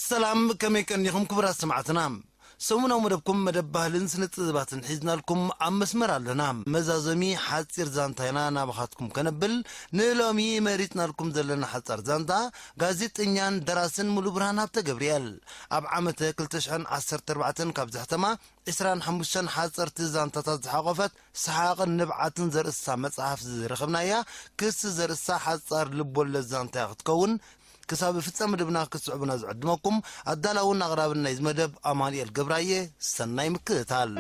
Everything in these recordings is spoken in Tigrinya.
ሰላም፣ ከመይ ቀኒኹም ክቡራት ሰማዕትና? ሰሙናዊ መደብኩም መደብ ባህልን ስነ ጥበባትን ሒዝናልኩም ኣብ መስመር ኣለና። መዛዘሚ ሓጺር ዛንታይና ናባኻትኩም ከነብል፣ ንሎሚ መሪጽናልኩም ዘለና ሓጻር ዛንታ፣ ጋዜጠኛን ደራስን ሙሉብርሃን ሃብተገብርኤል ኣብ ዓመተ ክልተ ሽሕን ዓሰርተ ኣርባዕተን ካብ ዘሕተማ ዕስራን ሓሙሽተን ሓጸርቲ ዛንታታት ዝሓቖፈት ሰሓቕን ንብዓትን ዘርእስታ መጽሓፍ ዝረኸብናያ። ክሲ ዘርእስታ ሓጻር ልቦለድ ዛንታ ክትከውን፣ ክሳብ ፍጻመ መደብና ክትስዕቡና ዝዕድመኩም ኣዳላውን ኣቕራብን ናይዚ መደብ ኣማኑኤል ገብራየ። ሰናይ ምክትታል።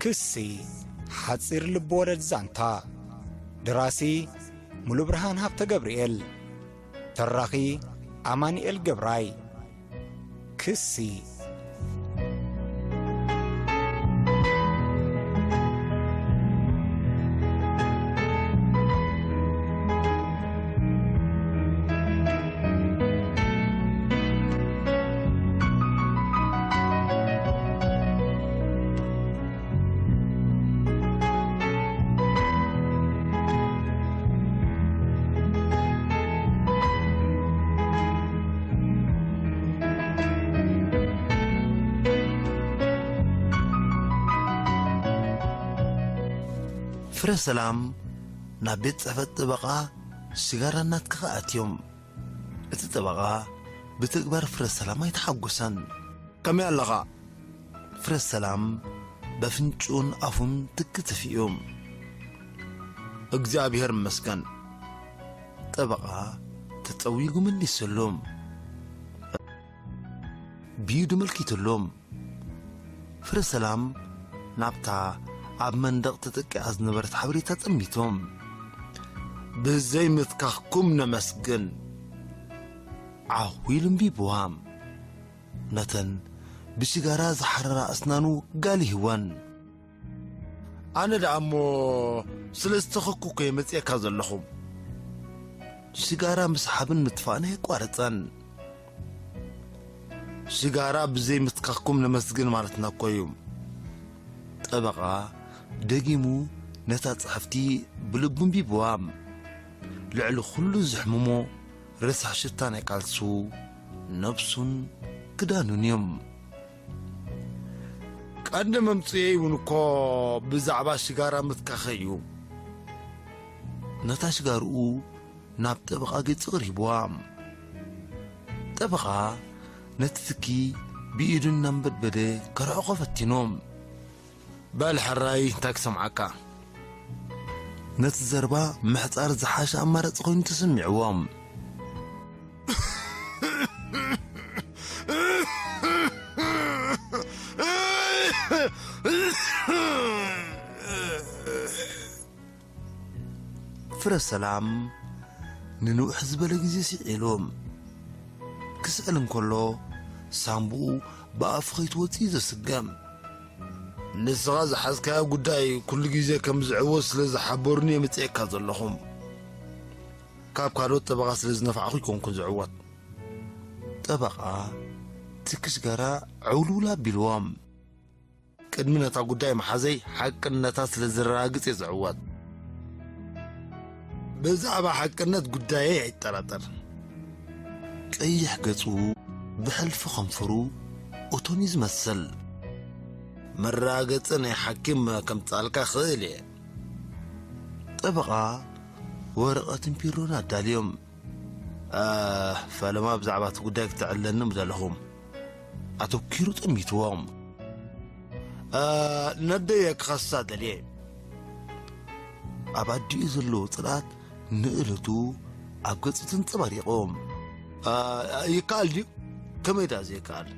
ክሲ፣ ሓጺር ልብወለድ ዛንታ። ደራሲ ሙሉብርሃን ሃብተገብርኤል። ተራኺ ኣማኑኤል ገብራይ። ክሲ። ፍረ ሰላም ናብ ቤት ጽሕፈት ጠበቓ ሽጋራ እናትከኸ ኣትዮም። እቲ ጠበቓ ብተግባር ፍረ ሰላም ኣይተሓጎሰን። ከመይ ኣለኻ? ፍረ ሰላም በፍንጭኡን ኣፉን ትክ ተፊኡ። እግዚኣብሔር ይመስገን። ጠበቓ ተጸዊጉ መሊስሉ። ብኢዱ ኣመልኪትሉ። ፍረ ሰላም ናብታ ኣብ መንደቕ ተጠቂዓ ዝነበረት ሓበሬታ ጠሚቱ። ብዘይ ምትካኽኩም ነመስግን። ዓው ኢሉ ኣንቢብዋ። ነተን ብሽጋራ ዝሓረራ ኣስናኑ ጋል ይህወን። ኣነ ደኣ እሞ ስለ ዝተኸኩ እኮ እየ መጺኤካ ዘለኹ። ሽጋራ ምስሓብን ምትፋእን ኣየቋረጸን። ሽጋራ ብዘይ ምትካኽኩም ነመስግን ማለትና እኮ እዩ። ጠበቓ ደጊሙ ነታ ጽሕፍቲ ብልቡ ኣንቢብዋ። ልዕሊ ኩሉ ዘሕምሞ ረሳሕ ሽታ ናይ ቃልሱ፣ ነብሱን ክዳኑን እዮም። ቀንዲ መምጽኤይ እውን እኮ ብዛዕባ ሽጋራ ምትካኸይ እዩ። ነታ ሽጋርኡ ናብ ጠበቓ ገጹ ኣቕሪብዋ። ጠበቓ ነቲ ትኪ ብኢዱ እናንበድበደ ከርሕቖ ፈቲኑ። በል ሕራይ፣ እንታይ ክሰምዓካ? ነቲ ዘረባ ምሕጻር ዝሓሸ ኣማራጺ ኮይኑ ተሰሚዕዎ። ፍረ ሰላም ንንውሕ ዝበለ ግዜ ስዒሉ። ክስዕል እንከሎ፣ ሳንቡኡ ብኣፉ ከይትወጽእ እዩ ዘስግም። ንስኻ ዝሓዝካዮ ጉዳይ ኩሉ ግዜ ከም ዝዕወት ስለ ዝሓበሩኒ እየ መጺኤካ ዘለኹ። ካብ ካልኦት ጠበቓ ስለ ዝነፋዕኹ ኣይኮንኩን ዝዕወት። ጠበቓ ትኪ ሽጋራ ዕውልውል ኣቢልዎም። ቅድሚ ነታ ጉዳይ መሓዘይ ሓቅነታ ስለ ዘረጋግጽ እየ ዝዕወት። ብዛዕባ ሓቅነት ጉዳየይ ኣይጠራጠር። ቀይሕ ገጹ ብሕልፊ ከንፈሩ እቶን እዩ ዝመስል። መረጋገጺ ናይ ሓኪም ከምጻልካ ክእል እየ። ጠበቓ ወረቐትን ቢሮን ኣዳልዮም። እ፣ ፈለማ ብዛዕባ እቲ ጉዳይ ክተዕልለኒ ምደለኹ። ኣተኲሩ ጠሚትዎም። እ፣ ነደየ ክኸሳ ደልየ። ኣብ ኣዲኡ ዘለዎ ጽልኣት ንእለቱ ኣብ ገጹ ተንጸባሪቑ። እ፣ ይከኣል ድዩ? ከመይ ደኣ ዘይከኣል?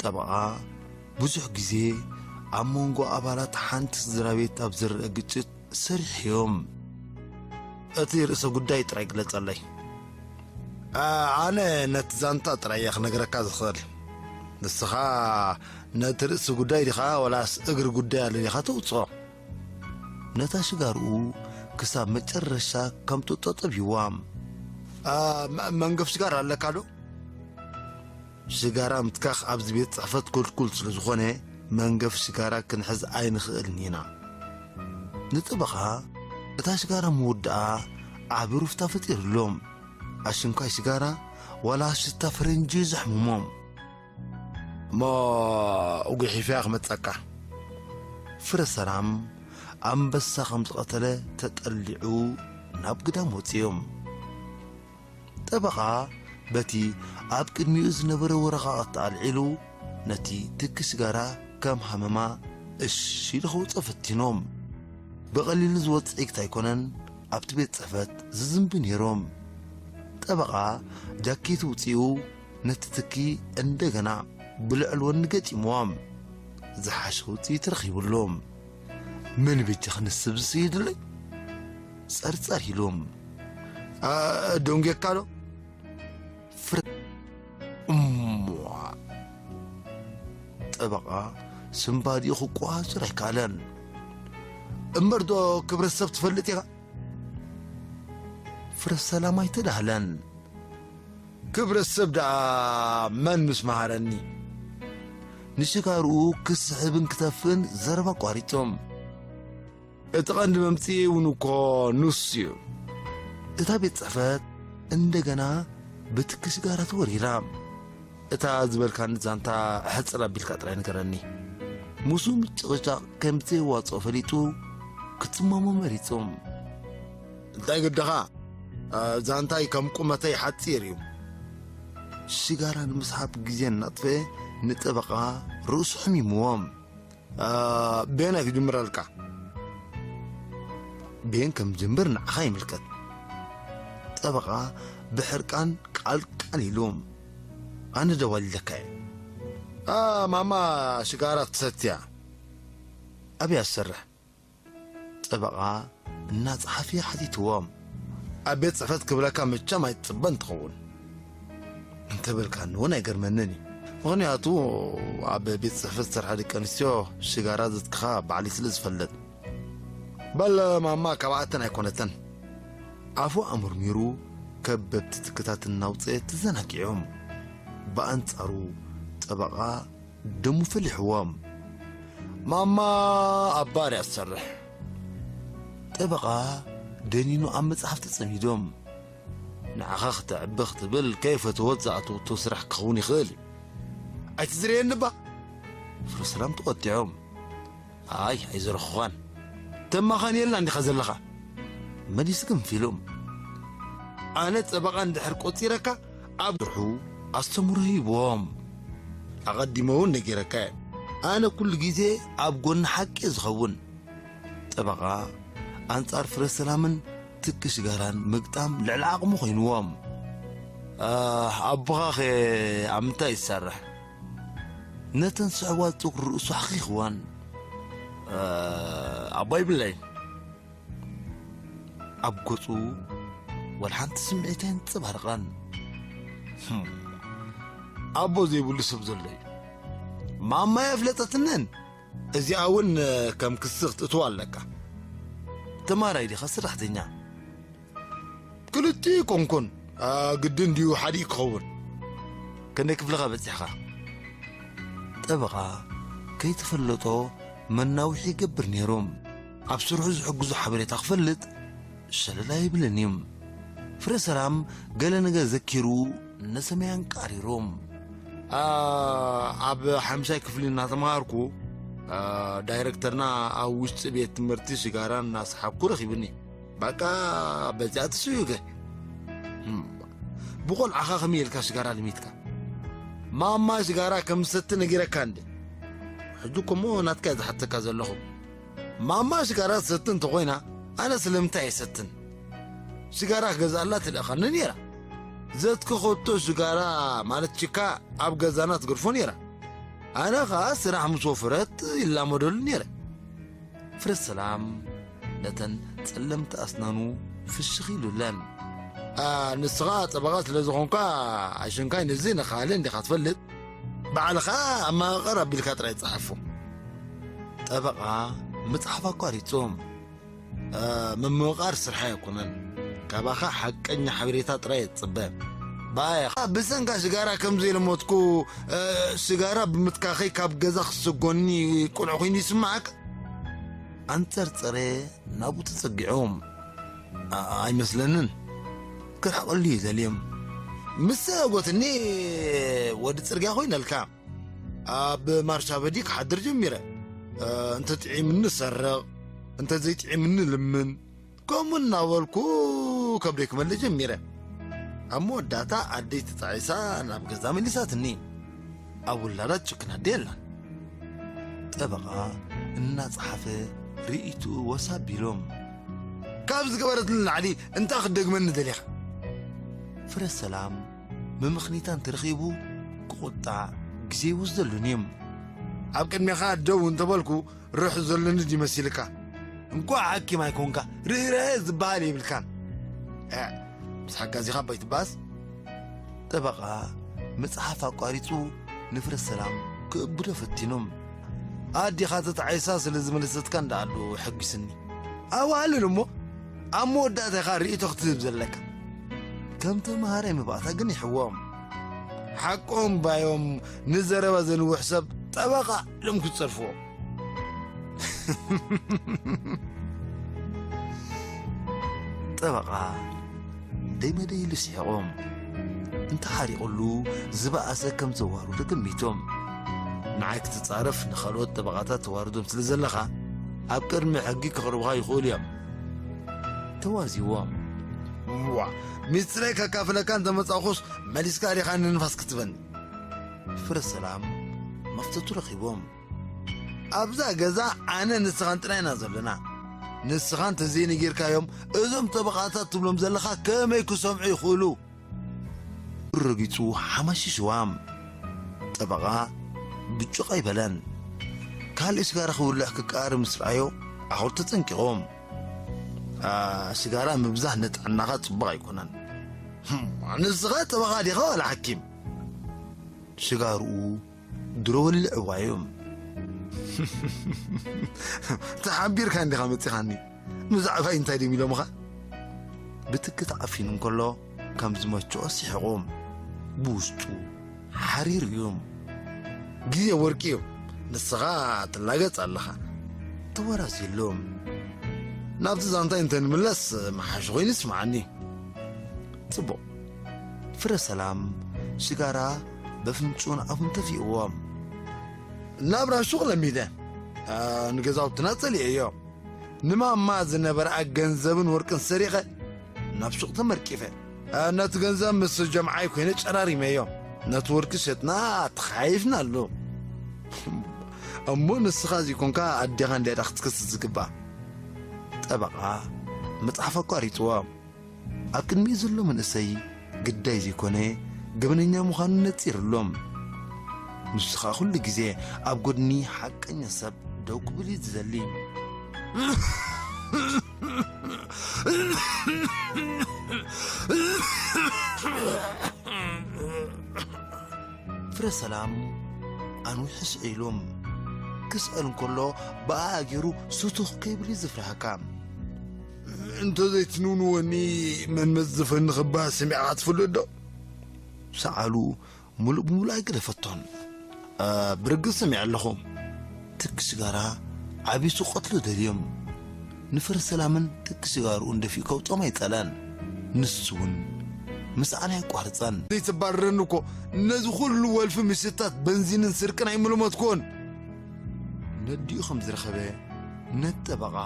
ጠበቓ ብዙሕ ግዜ ኣብ መንጎ ኣባላት ሓንቲ ስድራ ቤት ኣብ ዝረአ ግጭት ሰሪሖም። እቲ ርእሰ ጉዳይ ጥራይ ግለጸለይ። ኣ-፣ ኣነ ነቲ ዛንታ ጥራይ እየ ክነግረካ ዝኽእል። ንስኻ ነቲ ርእሲ ጉዳይ ዲኻ ወላስ እግሪ ጉዳይ ኣሎ ዲኻ ተውጽኦ? ነታ ሽጋርኡ ክሳብ መጨረሻ ከም ጥጦ ጠብይዋ። "አ፣ መ-፣ መንገፍ ሽጋር ኣለካ ዶ?" ሽጋራ ምትካኽ ኣብዚ ቤት ጽሕፈት ክልኩል ስለ ዝኾነ፣ መንገፍ ሽጋራ ክንሕዝ ኣይንኽእልን ኢና። ንጠበቓ እታ ሽጋራ ምውዳኣ ዓቢ ሩፍታ ፈጢሩሎም። ኣሽንኳይ ሽጋራ ዋላ ሽታ ፈረንጂ እዩ ዘሕምሞም። "እሞ ጉሒፈያ ክመጸካ?" ፍረ ሰላም ኣንበሳ ከም ዝቐተለ ተጠሊዑ ናብ ግዳም ወጺኦም። ጠበቓ በቲ ኣብ ቅድሚኡ ዝነበረ ወረቓቕቲ ኣልዒሉ ነቲ ትኪ ሽጋራ ከም ሃመማ እሺ ኢሉ ከውጽኦ ፈቲኖም። ብቐሊሉ ዝወጽእ ዒግታ ኣይኮነን ኣብቲ ቤት ጽሕፈት ዝዝንቢ ነይሮም። ጠበቓ ጃኬት ውጺኡ ነቲ ትኪ እንደገና ብልዕል ወኒ ገጢምዎም። ዝሓሸ ውጽኢት ረኺብሎም። "ምን ብጅ ክንስብ ዝስይድለይ?" ጸርጸር ኢሎም። "አ፣ ደንጌካ ዶ?" ፍረ-፣ እሞ ጠበቓ ስንባዲኡ ክቋጽር ኣይከኣለን። "እምበር ዶ ክብረት ሰብ ትፈልጥ ኢኻ?" ፍረ ሰላም ኣይተዳህለን። "ክብረት ሰብ ደኣ መን ምስ መሃረኒ?" ንሽጋርኡ ክስሕብን ክተፍእን ዘረባ ኣቋሪጾም። "እቲ ቀንዲ መምጽኢ እውን እኮ ንሱ እዩ።" እታ ቤት ጽሕፈት እንደገና ብትኪ ሽጋራ ተወሪራ። "እታ ዝበልካኒ ዛንታ ሕጽር ኣቢልካ ጥራይ ንገረኒ።" ምስኡ ምጭቕጫቕ ከም ዘየዋጽኦ ፈሊጡ ክጽመሞ መሪጹ። "እንታይ ግድኻ? ዛንታይ ከም ቁመተይ ሓጺር እዩ።" ሽጋራ ንምስሓብ ግዜ እናጥፈኤ ንጠበቓ ርእሱ ሕሚምዎም። "አ፣ ቤናይ ክጅምረልካ?" "ቤን ከም ጀምር ንዓኻ ይምልከት።" ጠበቓ ብሕርቃን ቃልቃል ኢሉ። "ኣነ ደዋሊለካ እየ። አ፣ ማማ ሽጋራ ክትሰትያ?" "ኣበይ ትሰርሕ?" ጠበቓ እናጸሓፈ ሓቲትዎም። "ኣብ ቤት ጽሕፈት ክብለካ መቸም ኣይትጽበን ትኸውን። እንተበልካኒ እውን ኣይገርመንን እዩ። ምኽንያቱ ኣብ ቤት ጽሕፈት ዝሰርሓ ደቂ ኣንስትዮ ሽጋራ ዘትክኻ ባዕለይ ስለ ዝፈልጥ። በል ማማ ካብኣተን ኣይኮነተን።" ኣፉ ኣመርሚሩ ከበብቲ ትክታት እናውፅአ ተዘናጊዖም። ብኣንጻሩ ጠበቓ ደሙ ፈሊሕዎም። "ማማ ኣብ ባር እያ ትሰርሕ።" ጠበቓ ደኒኑ ኣብ መጽሓፍ ተጸሚዶም። "ንዓኻ ክተዕቢ ክትብል ከይፈተወት ዝኣተወቶ ስራሕ ክኸውን ይኽእል እዩ። ኣይትዝረየኒ እባ?" ፍረ ሰላም ተቖጢዖም። "ኣይ ኣይዘረኹኻን። ተማኻንየልና እንዲኻ ዘለኻ?" መሊሱ ክንፊሎም። "ኣነ ጠበቓ እንድሕር ቆጺረካ ኣብ ስርሑ ኣስተምህሮ ሂብዎም። ኣቐዲመ እውን ነጊረካ እየ። ኣነ ኩሉ ግዜ ኣብ ጎኒ ሓቂ እየ ዝኸውን።" ጠበቓ ኣንጻር ፍረ ሰላምን ትኪ ሽጋራን ምግጣም ልዕሊ ዓቕሙ ኮይንዎም። "እ፣ ኣቦኻኸ ኣብ ምንታይ ይሰርሕ?" ነተን ስዕዋት ጸጉሪ ርእሱ ሓኺኽወን። "እ፣ ኣቦ ኣይብለይን።" ኣብ ገጹ ወላ ሓንቲ ስምዒት ኣየንጸባረቐን። "ህም፣ ኣቦ ዘይብሉ ሰብ ዘሎ እዩ። ማማ ኣየፍለጠትንን?" "እዚኣ እውን ከም ክሲ ክትእትዋ ኣለካ። ተማራይ ዲኻ ሰራሕተኛ?" "ክልቲኡ ይኮንኩን፣ ኣ፣ ግድን ድዩ ሓዲኡ ክኸውን?" "ክንደይ ክፍልኻ በጺሕኻ?" ጠበቓ ከይተፈለጦ መናውሒ ይገብር ነይሩ። ኣብ ስርሑ ዝሕግዙ ሓበሬታ ክፈልጥ ሸለል ኣይብልን እዩ። ፍረ ሰላም ገለ ነገር ዘኪሩ ንሰማይ ኣንቃሪሩ። "ኣ፣ ኣብ ሓምሻይ ክፍሊ እናተምሃርኩ፣ ኣ፣ ዳይረክተርና ኣብ ውሽጢ ቤት ትምህርቲ ሽጋራ እናሰሓብኩ ረኺብኒ። በቃ በዚኣ ትስዩገ። እም፣ ብቆልዓኻ ከመይ ኢልካ ሽጋራ ልሚትካ? ማማ ሽጋራ ከም ዝሰቲ ነጊረካ እንደ? ሕጂ እኮ እሞ ናትካ እየ ዝሓተካ ዘለኹ። ማማ ሽጋራ ትሰቲ እንተኾይና፣ ኣነ ስለምንታይ ኣይሰትን? ሽጋራ ክገዝኣላ ትልእኸኒ ነይራ። ዘትከኸቶ ሽጋራ ማለት ቺካ ኣብ ገዛና ትገድፎ ነይራ። ኣነ ኸኣ ስራሕ ምስ ወፈረት ይላመደሉ ነይረ።" ፍረ ሰላም ነተን ጸለምቲ ኣስናኑ ፍሽኽ ኢሉለን። "ኣ፣ ንስኻ ጠበቓ ስለ ዝኾንካ፣ ኣሽንካይ ነዚ ነኻሊ እንዲኻ ትፈልጥ? ባዕልኻ ኣመቓቕር ኣቢልካ ጥራይ ጸሓፎ።" ጠበቓ ምጽሓፍ ኣቋሪጾም። እ፣ ምምቕቓር ስርሐይ ኣይኮነን። ካባኻ ሓቀኛ ሓበሬታ ጥራይ እየ ዝጽበ። ብኣየኻ ብሰንካ ሽጋራ ከም ዘይለመድኩ፣ እ፣ ሽጋራ ብምትካኸይ ካብ ገዛ ክስጎኒ ቁኑዕ ኮይኑ ይስምዓካ? ኣንጸርጸረ ናብኡ ተጸጊዖም። ኣ-፣ ኣይመስለንን። ክርሕቐሉ እዩ ደልዮም። ምስ ሰጎትኒ ወዲ ጽርግያ ኮይነልካ። ኣብ ማርሻ በዲ ክሓድር ጀሚረ። እ፣ እንተ ጥዒምኒ ሰርቕ፣ እንተ ዘይጥዒምኒ ልምን፣ ከምኡ እናበልኩ ከብደይ ክመልእ ጀሚረ። ኣብ መወዳእታ ኣደይ ተጣዒሳ ናብ ገዛ መሊሳትኒ። ኣብ ውላዳት ጭክን ኣደ የላን። ጠበቓ እናጸሓፈ ርእይትኡ ወስ ኣቢሎም። ካብ ዝገበረትኒ ንላዕሊ እንታይ ክትደግመኒ ደሊኻ? ፍረ ሰላም ምምኽኒታ እንተረኺቡ ክቑጣዕ ግዜ ይወስደሉን እዩ። ኣብ ቅድሜኻ ደው እንተበልኩ ርሕ ዘለኒ ድዩ መሲልካ? እንኳዕ ሓኪም ኣይኮንካ፣ ርህራሄ ዝበሃል የብልካን። እ፣ ምስ ሓጋዚኻ እባ ኣይትበኣስ። ጠበቓ መጽሓፍ ኣቋሪጹ ንፍረ ሰላም ክእብዶ ፈቲኑ። ኣዴኻ ተታዒሳ ስለ ዝመለሰትካ እንዳኣሉ ሕጒስኒ። ኣዋልል እሞ ኣብ መወዳእታ ኢኻ ርእይቶ ክትህብ ዘለካ። ከም ተምሃራይ ምባእታ ግን ይሕዎም። ሓቆም ባዮም ንዘረባ ዘንውሕ ሰብ ጠበቓ ኢሎም ክጸርፍዎ። ጠበቓ ደይ መደይ ኢሉ ስሒቖም። እንተሓሪቑሉ ዝበኣሰ ከም ዘዋርዶ ገሚቶም። ንዓይ ክትጻረፍ ንኻልኦት ጠበቓታት ተዋርዶም ስለ ዘለኻ፣ ኣብ ቅድሚ ሕጊ ከቕርቡኻ ይኽእሉ እዮም። ተዋዚዎም። ዋ፣ ሚስጥረይ ከካፍለካ እንተመጻእኩስ መሊስካ ዲኻ ንንፋስ ክትበኒ? ፍረ ሰላም መፍተቱ ረኺቦም። ኣብዛ ገዛ ኣነ ንስኻን ጥራይ ኢና ዘለና። ንስኻ እንተዘይነጊርካዮም፣ እዞም ጠበቓታት ትብሎም ዘለኻ ከመይ ክሰምዑ ይኽእሉ? ረጊጹ ሓማሺሽዋ። ጠበቓ ብጩቕ ኣይበለን። ካልእ ሽጋራ ክውልዕ ክቃረብ ምስ ረኣዮ፣ ኣኹር ተጸንቂቖም። ኣ፣ ሽጋራ ምብዛሕ ንጥዕናኻ ጽቡቕ ኣይኮነን። ህም፣ ንስኻ ጠበቓ ዲኻ ዋላ ሓኪም? ሽጋርኡ ድሮ ወልዕዋ እዩ። ተሓቢርካ እንዲኻ መጺኻኒ። ብዛዕባይ እንታይ ድዮም ኢሎምኻ? ብትኪ ተዓፊኑ እንከሎ ከም ዝመችኦ ስሒቑ። ብውሽጡ ሓሪር እዩ። ግዜ ወርቂ እዩ። ንስኻ ትላገጽ ኣለኻ። ተወራሲሉ። ናብቲ ዛንታይ እንተ ንምለስ ምሓሽ ኮይኑ ይስምዓኒ። ጽቡቕ። ፍረ ሰላም ሽጋራ በፍንጭኡን ኣፉን ተፊእዎ። ናብራ ሹቕ ለሚደ። ኣ፣ ንገዛውትና ጸሊኤዮ። ንማማ ዝነበርኣ ገንዘብን ወርቅን ሰሪቐ ናብ ሹቕ ተመርቂፈ። ኣ፣ ነቲ ገንዘብ ምስ ጀምዓይ ኮይነ ጨራሪመዮ። ነቲ ወርቂ ሸጥና ተኸያይፍናሉ። እሞ ንስኻ እዚ ኮንካ ኣዴኻ እንድያ ዳ ክትከስስ ዝግባእ? ጠበቓ መጽሓፍ ኣቋሪጽዎ። ኣብ ቅድሚኡ ዘሎ መንእሰይ ግዳይ ዘይኮነ ገበነኛ ምዃኑ ነጺሩሎም። ንሱ ኸኣ ኩሉ ግዜ ኣብ ጎድኒ ሓቀኛ ሰብ ደው ክብል እዩ ዝደሊ። ፍረ ሰላም ኣንዊሑ ስዒሉ። ክስዕል እንከሎ ብኣኣ ገይሩ ስቱኽ ከይብል እዩ ዝፍርሃካ። እንተዘይትንውንወኒ መን መዝፈኒ ክበሃል ሰሚዕካ ትፈልጥ ዶ? ሰዓሉ ምሉእ ብምሉእ ኣይገደፈቶን። እ፣ ብርግጽ ሰሚዐ ኣለኹ። ትኪ ሽጋራ ዓቢሱ ክቐትሎ ደልዮም። ንፍረ ሰላምን ትኪ ሽጋርኡን ደፊኡ ከውጽኦም ኣይጸልአን። ንሱ እውን ምስኣን ኣየቋርጸን። ዘይተባረረኒ እኮ ነዚ ኩሉ ወልፊ ምሽታት በንዚንን ስርቅን ኣይምልመትኩዎን። ነዲኡ ከም ዝረኸበ ነቲ ጠበቓ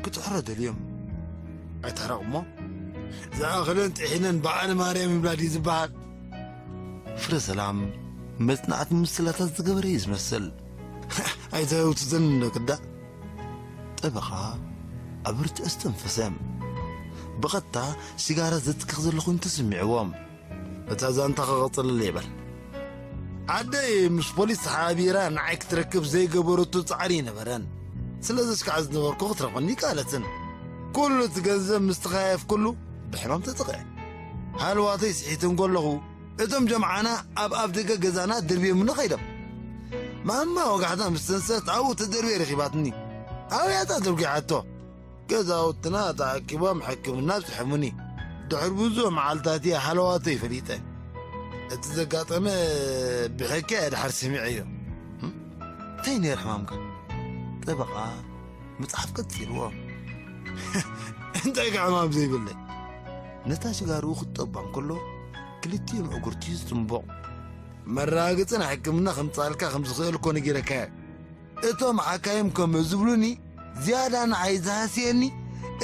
ክትሕሮ ደልዮም። ኣይትሕረቕ እሞ፣ ዝኣኽለን ጥሒነን በዓል ማርያም ይብላ ድዩ ዝበሃል? ፍረ ሰላም መጽናዕቲ ምስላታት ዝገበረ እዩ ዝመስል። ኣይተውትዘን እንዶ ክዳ። ጠበቓ ኣብ ርትዒ ዝተንፈሰ። ብቐጥታ ሲጋራ ዘትክኽ ዘሎ ኮይኑ ተሰሚዕዎም። እታ ዛንታ ክቕጽለለይ ይበል። ኣደይ ምስ ፖሊስ ተሓባቢራ ንዓይ ክትረክብ ዘይገበረቶ ጻዕሪ ኣይነበረን። ስለዚስ ከዓ ዝነበርኩ ክትረኽበኒ ኣይከኣለትን። ኩሉ እቲ ገንዘብ ምስ ተኸያየፍኩሉ ብሕማም ተጠቒዐ። ሃልዋተይ ስሒተ እንከለኹ እቶም ጀምዓና ኣብ ኣፍደገ ገዛና ደርብዮምኒ ከይዶም። ማማ ወጋሕታ ምስ ተንሰት ኣብኡ ተደርብየ ረኺባትኒ። ኣውያታ ደርጒሓቶ። ገዛውትና ተኣኪቦም ሕክምና ኣብፅሐሙኒ። ድሕሪ ብዙሕ መዓልታት እየ ሃለዋተይ ፈሊጠ። እቲ ዘጋጠመ ብሕክያ እየ ድሓር ሰሚዐዮ። እንታይ ነይሩ ሕማምካ? ጠበቓ መጽሓፍ ቀጺልዎ። እንታይ ከ ሕማም ዘይብለይ? ነታ ሽጋርኡ ክጠባ እንከሎ ክልቲኡ ምዕጉርቲ ይጽምቦቕ። መረጋገጺ ናይ ሕክምና ከምጻልካ ከም ዝኽእል እኮ ነጊረካዮ። እቶም ሓካይም ከም ዝብሉኒ ዝያዳ ንዓይ ዝሃስየኒ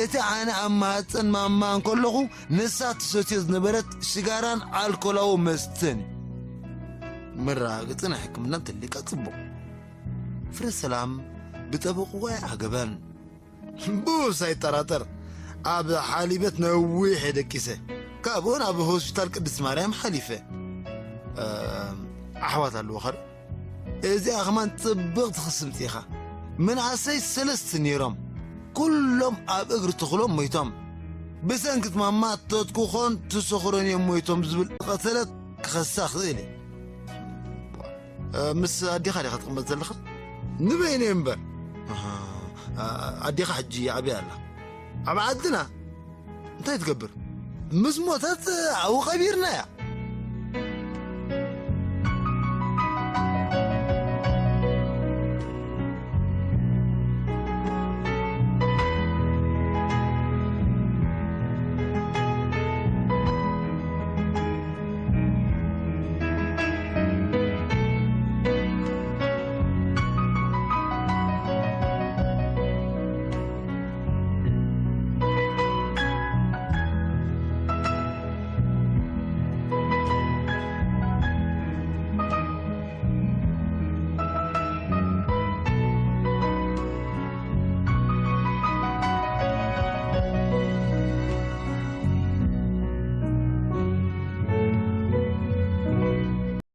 እቲ ኣነ ኣብ ማህፀን ማማ እንከለኹ ንሳ ትሰትዮ ዝነበረት ሽጋራን ኣልኮላዊ መስተን እዩ። መረጋገጺ ናይ ሕክምና እንተሊካ ጽቡቕ። ፍረ ሰላም ብጠበቕዋ ይዓገበን። ብኡስ ኣይጠራጠር፣ ኣብ ሓሊበት ነዊሕ እየ ደቂሰ። ካብኡ ናብ ሆስፒታል ቅድስት ማርያም ሓሊፈ። ኣሕዋት ኣለዎ ኸር እዚኣ ኸማን ጽብቕቲ ክስምቲ ኢኻ። መናእሰይ ሰለስተ ነይሮም፣ ኩሎም ኣብ እግሪ ተኽሎም ሞይቶም። ብሰንኪ ማማ ተትኩኾን ትሰኽሮን እዮም ሞይቶም ዝብል ቀተለት ክኸሳ ክእል እየ። ምስ ኣዴኻ ዲኻ ትቕመጥ ዘለኻ? ንበይነ እምበር። ኣዴኻ ሕጂ ኣበይ ኣላ? ኣብ ዓድና። እንታይ ትገብር? ምስ ሞተት ኣብኡ ቀቢርናያ።